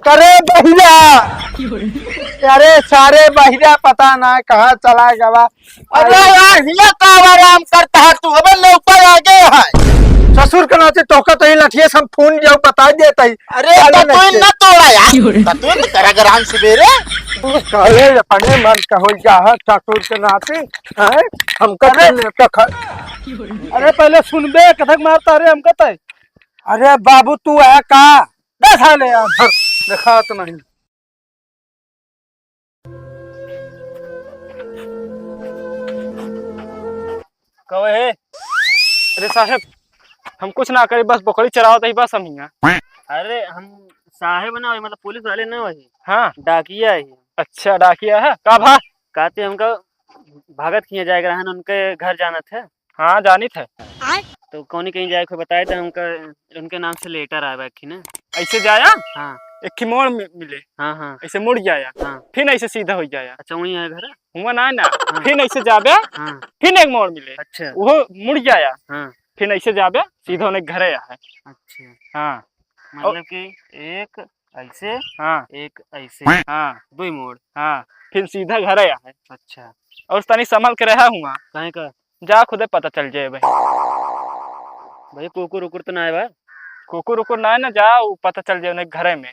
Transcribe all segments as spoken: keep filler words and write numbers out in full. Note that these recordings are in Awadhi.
अरे बहिरा, अरे सारे बहिरा पता ना कहाँ चला गवा। अरे अरे यार, हिया का आराम करता है तू? अबे ले ऊपर आ गए है। ससुर के नाते तोहका तो ही लठिया से हम फोन दिया, बता देता ही। अरे चालू तो तू नहीं ना तोड़ा यार। तो तू तो करा गराम सवेरे। अरे अपने मन का हो जा है, ससुर के नाते हैं, हमका अरे तो लेके खा। अरे पहले सुनबे, कथक मारता रे हमका तय। अरे बाबू तू है का? दस साले यार, धर, दिखात नहीं। कहो हे। अरे साहेब, हम कुछ ना करी, बस बकरी चरावत ही, बस हम हियाँ। अरे हम साहेब ना वही, मतलब पुलिस वाले ना वही। हाँ। डाकिया ही। अच्छा, डाकिया है? का भा? कहते हमका भगत किया जाएगा रहन, उनके घर जाना था। हाँ, जानित है। तो कौनी कहीं जाए को बताए तो हमका उनके नाम से लेटर आया बाकी ना। ऐसे जाया? हाँ। एक ही मोड़ मि-, मिले। हाँ, हाँ। ऐसे मुड़ जाया। हाँ। फिर ऐसे सीधा हो जाया। अच्छा, वहीं है घर? हुआ ना, ना। हाँ। फिर ऐसे जाबे। हाँ। फिर एक मोड़ मिले। अच्छा। वो मुड़ जाया। हाँ। फिर ऐसे जाबे, सीधा उन्हें घरे आया है। अच्छा। हाँ। मतलब कि एक ऐसे, हाँ। एक ऐसे। हाँ। दो मोड़। हाँ। फिर सीधा घरे आया है। अच्छा। और तनी संभल के रहा हुआ। काहे का? जा, खुदे पता चल जाए भाई। भाई, कुकुर उकुर तो ना है बा? कुकुर उकुर ना है ना, जा, वो पता चल जाए उन्हें घरे में।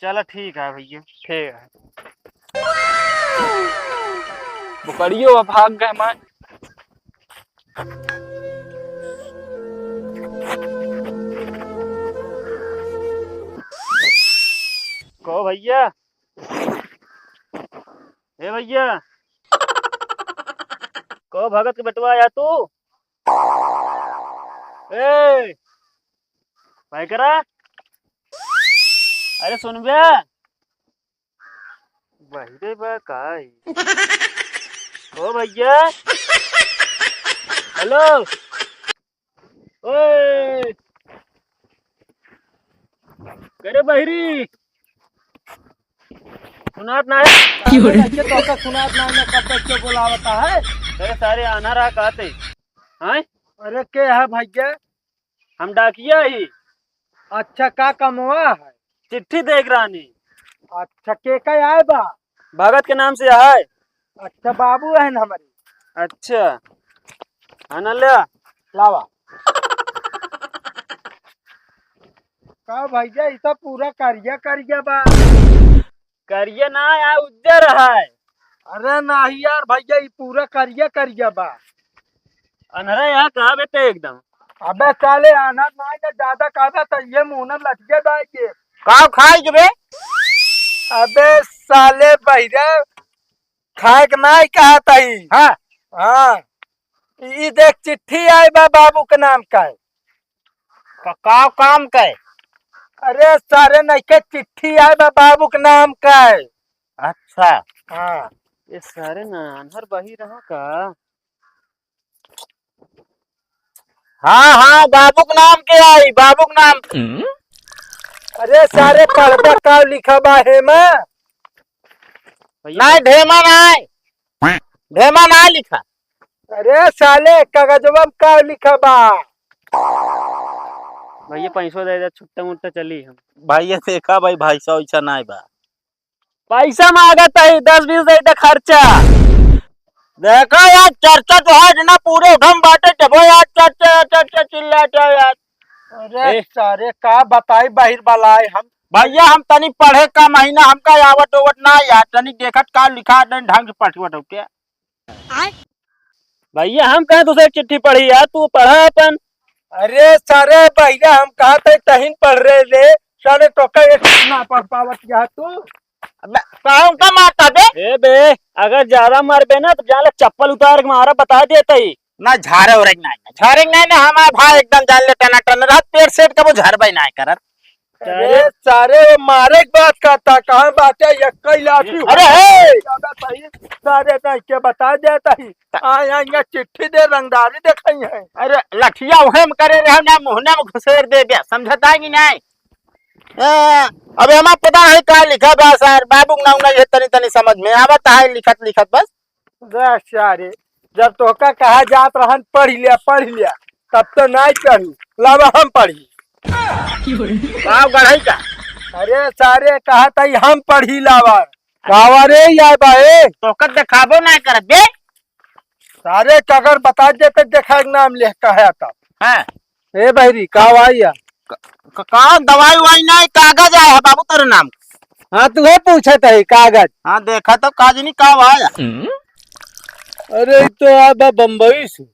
चला, ठीक है भैया। ठीक है। बुकड़ियो अब भाग गए मैं। कहो भैया, ए भैया, कहो भगत के बेटवा या तू? ए, भाई करा, अरे सुन बे, बहिरे बा का ई? ओ भैया, हेलो, ओए, करे बहिरी, सुनात ना है? क्यों रे? अरे, कैसे तो का सुनात ना है, कब तक क्यों बोलावता है? अरे सारे आन्हर आ कहते, हैं? अरे के है भैया? हम डाकिया ही। अच्छा, का कमवा है? चिट्ठी देख रहनी। अच्छा, के का आए बा? भगत के नाम से आए। अच्छा, बाबू है न हमारे। अच्छा, हाँ ना ले। लावा। का भैया, ई सब पूरा करिया करिया बा। करिया ना है, उज्जर है। अरे नाही यार भैया, ई पूरा करिया करिया बा। अनहरा यहाँ कहाँ बेटे एकदम? अबे साले, अनहर नाही ना, ज्यादा कहबे तो ये मुंह में लटिया जाएंगे। का खाई के बे? अबे साले बहिरे, खाए के नाही कहत ही। हाँ। हाँ। ई देख, चिट्ठी आई बा बाबू के नाम का। का, का काम का? अरे सारे, नइखे, चिट्ठी आए बा बाबू के नाम का। अच्छा। हाँ। ये सारे ना अनहर बहिर रहा का? हाँ, हाँ, बाबू के नाम के आई, बाबू के नाम। अरे सारे, पढ़बा का लिखा बा हेमा? भैया। नहीं, ढेमा नहीं। ढेमा ना लिखा। अरे साले, कागजवा में का लिखा बा? भैया, पैसो दे दे, छुट्टा मुट्टा चली हम। भैया, देखा भाई, पैसा वैसा नाय बा। पैसा मांगत है, दस बीस दे दे खर्चा। देखा यार, चर्चा तो है ना, पूरे उधम बाटे, जबो यार, चर्चा, चर्चा, चिल्ला, चल यार। अरे ए। सारे, का बताई, बहिर बलाए हम। भैया, हम तनी पढ़े का महीना, हमका आवत ओवत ना यार, तनी देखत का लिखा, नहीं ढंग से पढ़वत हो क्या? भैया, हम कहे तुझसे एक चिट्ठी पढ़ी यार, तू पढ़ा अपन। अरे सारे भैया, हम कहा थे तहिन पढ़ रहे रे, सारे तो कहे ना पढ़ पावत या तू। अबे, कहूँ का मारता बे? ए बे, अगर ज्यादा मारबे ना तो जान ले चप्पल उतार के मारा, बता देता ही। ना झारे उरे के नाई, ना झारे के नाई ना, हमार भाई एकदम जान ले टनाटन रहत, पेट सेट कबो झरबे नाई करत। अरे सारे, वो मारे के बात करता, कहाँ बाटे ये कई लाठी हो? अरे हे! ज्यादा सही, सारे नहीं के बता देता ही। आ, यहाँ, यहाँ चिट्ठी दे, रंगदारी देखाई है। अरे लठिया उहे में करे रहे ना, मुहना में घुसेर दे बे, समझता है कि नहीं? ए, अब हमार पता नहीं का लिखा बा सर, बाबू के नाम नहीं है, तनी तनी समझ में आवत है लिखत लिखत बस। देख सारे, जब तोहका कहा जात रहन पढ़ लिया, पढ़ लिया, तब तो नहीं पढ़ू, लावा हम पढ़ी। पाव गढ़ई का? अरे सारे, कहा तई हम पढ़ी लावा। कावा रे, या बा ए? तोका देखाबो ना करत बे। सारे, कगर बता दे त देखा के नाम ले कहा त। हाँ। ए बहिरी, कावा या? क-, क-, का दवाई वाई ना, कागज आया है बाबू तेरे नाम। हाँ, तुहे पूछत है कागज। हाँ, देखा तो काज नहीं, कावा आया। अरे, ई तो आ बा बम्बई से।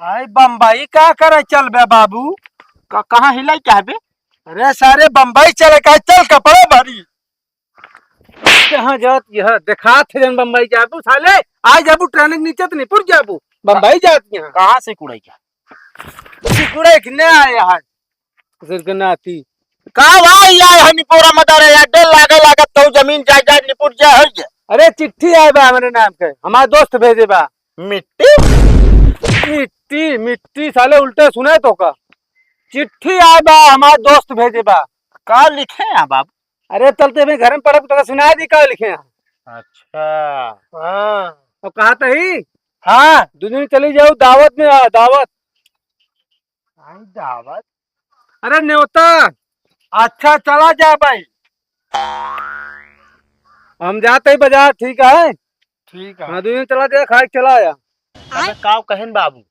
आई बम्बई का करे चल बे बाबू? क-, कहाँ हिलाई क्या है बे? अरे सारे, बम्बई चले का, चल कपड़ा भरी। कहाँ जात यह? देखात है जन बम्बई जाबू साले, आ जाबू ट्रेन के नीचे तो निपुर जाबू। बम्बई जात यहाँ। कहाँ से कुड़ाई क्या? सिकुड़े के ने आए हैं। सिर के नाती। का भाई, या हम पूरा मदर है, या डर लागे लागत तो जमीन जायदाद निपुट जाए हो जे। अरे चिट्ठी आए बा हमरे नाम के, हमार दोस्त भेजे बा। मिट्टी? मिट्टी, मिट्टी साले उल्टे सुने तो का? चिट्ठी आए बा, हमार दोस्त भेजे बा। का लिखे हैं बाबू? अरे चलते मैं घर में पढ़ब तो सुना दी का लिखे हैं। अच्छा। हाँ। तो कहा तही? हाँ। दो दिन चली जाओ दावत में, आ, दावत। आई दावत? अरे न्योता। अच्छा, चला जा भाई। हम जात ही बाजार, ठीक है? ठीक है। हाँ, दो दिन चला जा, खाए के चला आया। अबे काव कहेन बाबू?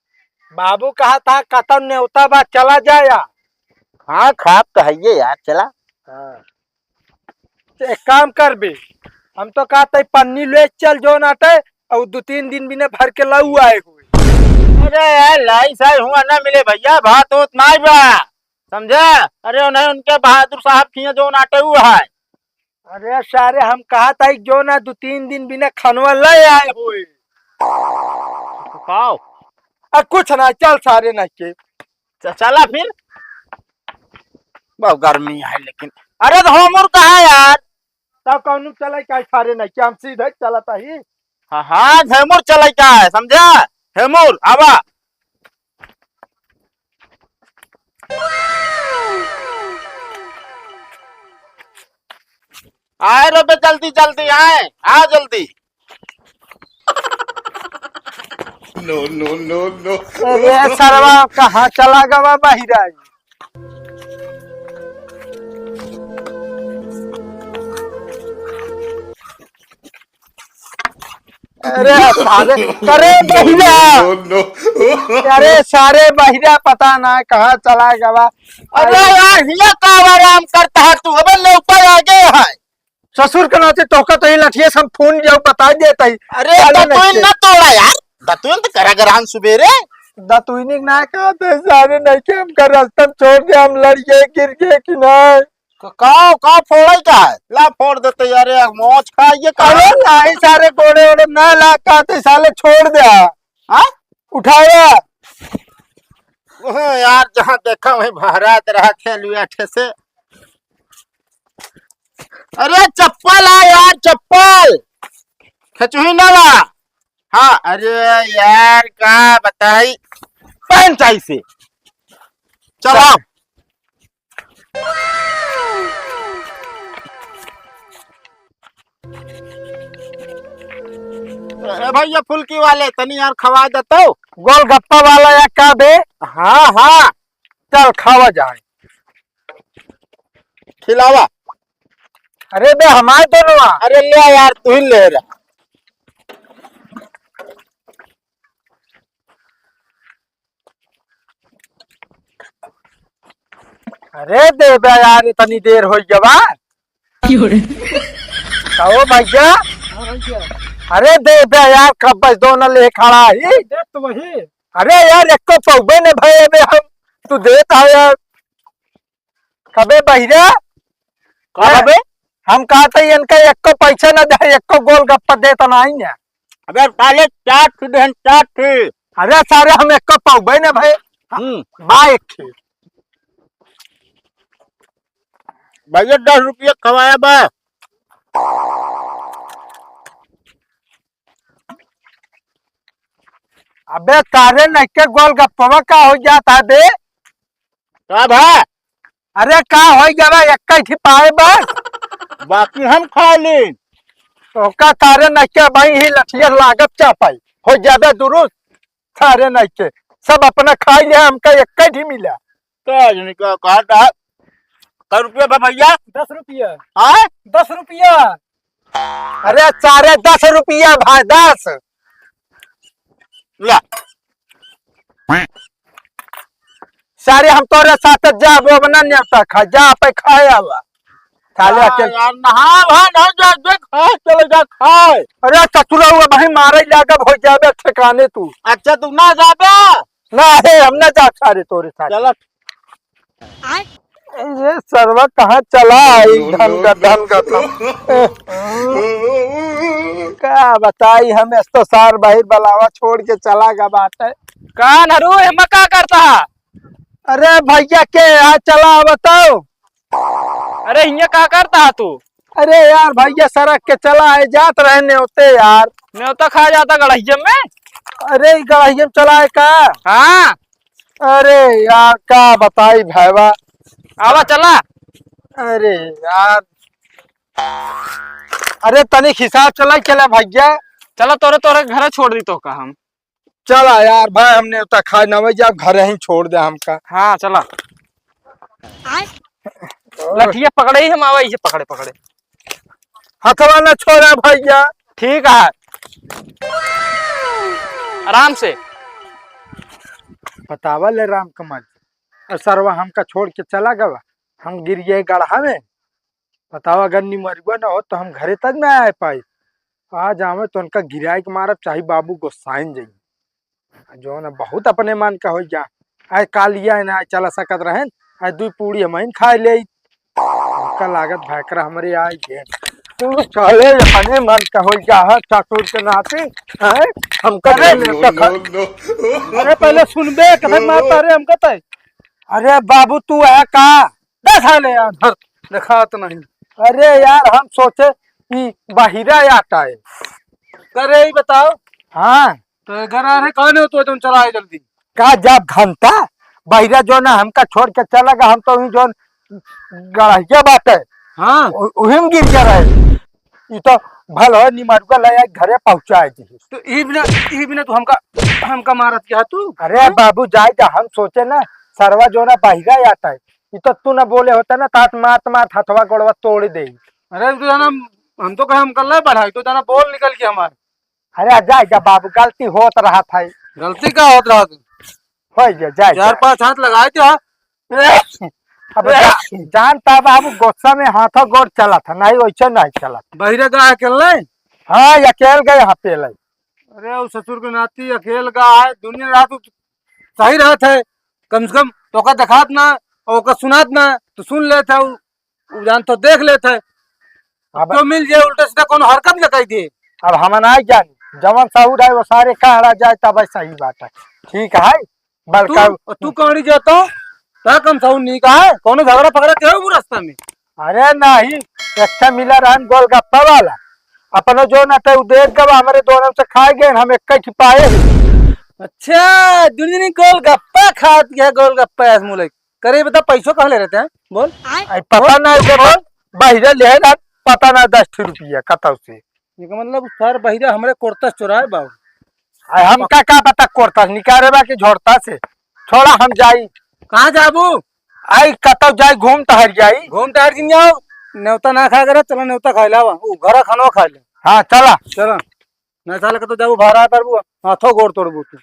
बाबू कहा था, "कतन न्योता बा, चला जा या।" हाँ, खाब तो है ये यार, चला। हाँ। तो एक काम कर बे, हम तो कहा था, पन्नी ले चल जो नाटे, और दो तीन दिन बिना भर के लाऊ आए हुए। अरे यार, लाई साई हुआ ना मिले भैया, भात होत नाई बा, समझा? अरे उन्हें उनके बहादुर साहब किए जो नाटे हुआ है। अरे सारे, हम कहा था कि जो ना दो तीन दिन बिना खनवा ले आए हुए। खाओ। आ, कुछ ना, चल सारे ना के। च-, चला फिर। बहुत गर्मी है लेकिन। अरे तो होमुर कहाँ है यार? तब कौनो चले का सारे ना के, हम सीधे चलता ही। हाँ, हाँ, हेमुर चले का है, समझा? हेमुर, आवा। आए रे बे, जल्दी, जल्दी आए, आ जल्दी। No, no, no, no। अरे सरवा, कहाँ चला गवा बाहिर आई? अरे सारे, अरे बहिरा। No, no। अरे सारे बहिरा, पता ना कहाँ चला गवा। अरे यार, हिया का आराम करता है तू? अबे नेवता आगे है। ससुर के नाते तोहका तो ही लठिया से हम फोन जाऊ बता देता ही। अरे सारे दतुइन नहीं ना तोड़ा यार, दतुइन तो करा गरान सुबेरे। दतुइन ना कहते सारे नहीं के हमका रास्ता में छोड़ दे, हम लड़ गए, गिर गए कि नहीं। क-, का, का फोड़े का है? ला फोड़ देते यार, एक मौज का ये का अरे है? नहीं सारे गोड़े ओड़े ना ला, कहते साले छोड़ दे। हाँ? उठाया। ओह यार, जहाँ देखा वहीं बहरात रहा खेल बैठे से। अरे चप्पल आ यार, चप्पल। खेचुही ना ला। हाँ, अरे यार, का बताई, पहन चाहिए से। चलाओ। अरे भैया फुल्की वाले, तनी यार खवा दे तो। गोलगप्पा वाला या का बे? हाँ, हाँ। चल खावा जाए। खिलावा। अरे बे हमार दोनों आ। अरे ले यार, तू ही ले रहा। अरे दे बे यार, इतनी देर हो गवा। क्यों रे? कहो भैया। हाँ भैया। अरे दे बे यार, कब बस दोनों ले खड़ा ही। दे तो वही। अरे यार, एको पौबे ने भय बे हम, तू देत है यार। कबे बहिरा? का ए, बे? हम कहत ही इनका एको पैसा ना दे, एको गोलगप्पा देत नहीं है। अबे साले चाट थी बहन, चाट थी। अरे सारे हम एको पौबे ना भाई। हम्म। बा एक थी। भैया दस रुपया खवाया बा। अबे सारे नहीं के गोलगप्पवा का हो जात है बे? का भा? अरे का होई गवा, एक ही पाए बस। बाकी हम खा ली। तो का सारे नइके भाई ही लठिया लागत चापाई। हो जाबे दुरुस्त। सारे नइके। सब अपना खाई ले, हमका एक ही मिला। का जनी का कहता? कै रुपया बा भइया? दस रुपया। आय? दस रुपया। अरे सारे दस रुपया भाई, दस। ला। सारे हम तोरे साथ जाबो, अब ना नेवता खा, जा पे खाए आवा। साले हाँ अकेल- यार, नहा वहा ना जा, जा खाए, चले जा खाए। अरे ससुरा हुआ भाई, मारे लागब हो जाबे ठिकाने तू। अच्छा, तू ना जाबे? ना हे, हम ना जा सारे तोरे साथ। चला। ये सरवा कहाँ चला आई? धन का, धन का, धन। का बताई हम, इस तो सार बाहिर बलावा छोड़ के चला गा बाटे। का नरू, एमा का करता है? अरे भइया के यहाँ चला बताओ। अरे हियाँ का करता है तू? अरे यार भइया, सड़क के चला है, जात रहे नेवते यार। नेवता खा जाता गड़हिया में? अरे ई गड़हिया में चला है का? हाँ। अरे यार का बताई भाईवा। आवा चला। अरे यार, अरे तनिक हिसाब चला, चला भइया। चला तोरे, तोरे घरे छोड़ दी तो का हम। चला यार भाई, हमने तो खाए ना जा, घरे ही छोड़ दे हमका। हाँ चला। लठिया पकड़े ही हम आवा, इसे पकड़े पकड़े। हथवा ना छोड़ा भइया। ठीक है, आराम से। बतावा ले राम कमाल, और सरवा हमका छोड़ के चला गवा, हम गिर गए गड़हा में। बतावा, अगर निमरुआ ना हो तो हम घरे तक ना आ पाई। आज आवे तो उनका गिराए के मारब, चाहे बाबू गोसाइन जाई। जो ना बहुत अपने मन का हो जा। आए कालिया ना चला सकत रहन, आए दुई पूड़ी हम ही खाए ले। हमका लागत भाकरा हमरे आई गए। तू साले अपने मन का हो जा है ससुर के नाते, हैं? हमका अरे, देख ले तो खा- अरे पहले सुनबे, कथक मारता रे हमका तय। अरे बाबू तू है का? दस साले यार, धर, देखात नहीं। अरे यार, हम सोचे कि बहिरा आता है। करे ही बताओ। हाँ। तो ये घर आ रहे, कौन हो तो तुम चला आए जल्दी। का जब घंटा बहिरा जो ना हमका छोड़ के चला गया, हम तो वही जो गड़हिया बाटे, हाँ। उ-, उही में गिर के रहे। ई तो भल हो निमरुआ ले आए घरे पहुँचाए दी। तो ई बिना, ई बिना तू हमका, हमका मारत क्या तू? अरे हाँ? बाबू जाए जा, हम सोचे ना सरवा जो ना बहिरा आता है, ई तो तू ना बोले होता ना, तात मारत मारत हथवा गोड़वा तोड़ दे। अरे तू जाना, हम तो कहे हम कर ले बढ़ाई, तो जाना बोल निकल के हमारे। अरे जाए जा बाबू, गलती होत रहा था। गलती का होत रहा था? हो गया, जाए चार जा। पाँच हाथ लगाए थे, हाँ? अब जा-, जानता बाबू, गुस्सा में हाथों गोड़ चला था, नहीं वैसे नहीं चला था। बहिरा का अकेले? हाँ, अकेल गए यहाँ पे ले। अरे, वो ससुर के नाती अकेल का है, दुनिया रात उ सही रहत है, कम से कम तोका देखात ना, और ओका सुनात ना, तो सुन लेत है, उ, उ जान तो देख लेत है। अब अब तो मिल जाए, उल्टा सीधा कोनो हरकत न कही दे। अब हम ना जानी, जवन सहूर है वो सारे कहड़ा जाए, तब सही बात है, ठीक है। बड़का तू, तू कौड़ी जाता, का कम सहूर नहीं का है? कोनो झगड़ा फगड़ा के हो रास्ता में? अरे नहीं, एक ठे मिला रहन गोलगप्पा वाला, अपनो जो ना थे उ देख गवा, हमरे दोनों से खाए गए, हम एक ही पाए। अच्छा, दुनिया गोलगप्पा खात गया, गोलगप्पा ऐस मुलक। करे बता, पैसो कहाँ ले रहते हैं? बोल। आई पता नहीं, ओकर बहिरा ले रहन, पता ना दस ठो रुपया कतौ से। ये का मतलब, सर बहिरा हमरे कोरता से चोराए बाबू। आई हमका का पता कोरता से निकाले बा कि झोरता से। छोड़ा हम जाई। कहाँ जाबू? आई कतौ जाई, घूम टहर जाई। घूम टहर जिन जाओ, नेवता ना खाए करे, चलो नेवता खाए लावा, उ घर खानो खाए ले। हाँ चला। चला। ना साले कतौ जाबू, बाहर आ पारबू, हाथों गोड़ तोड़बू तू।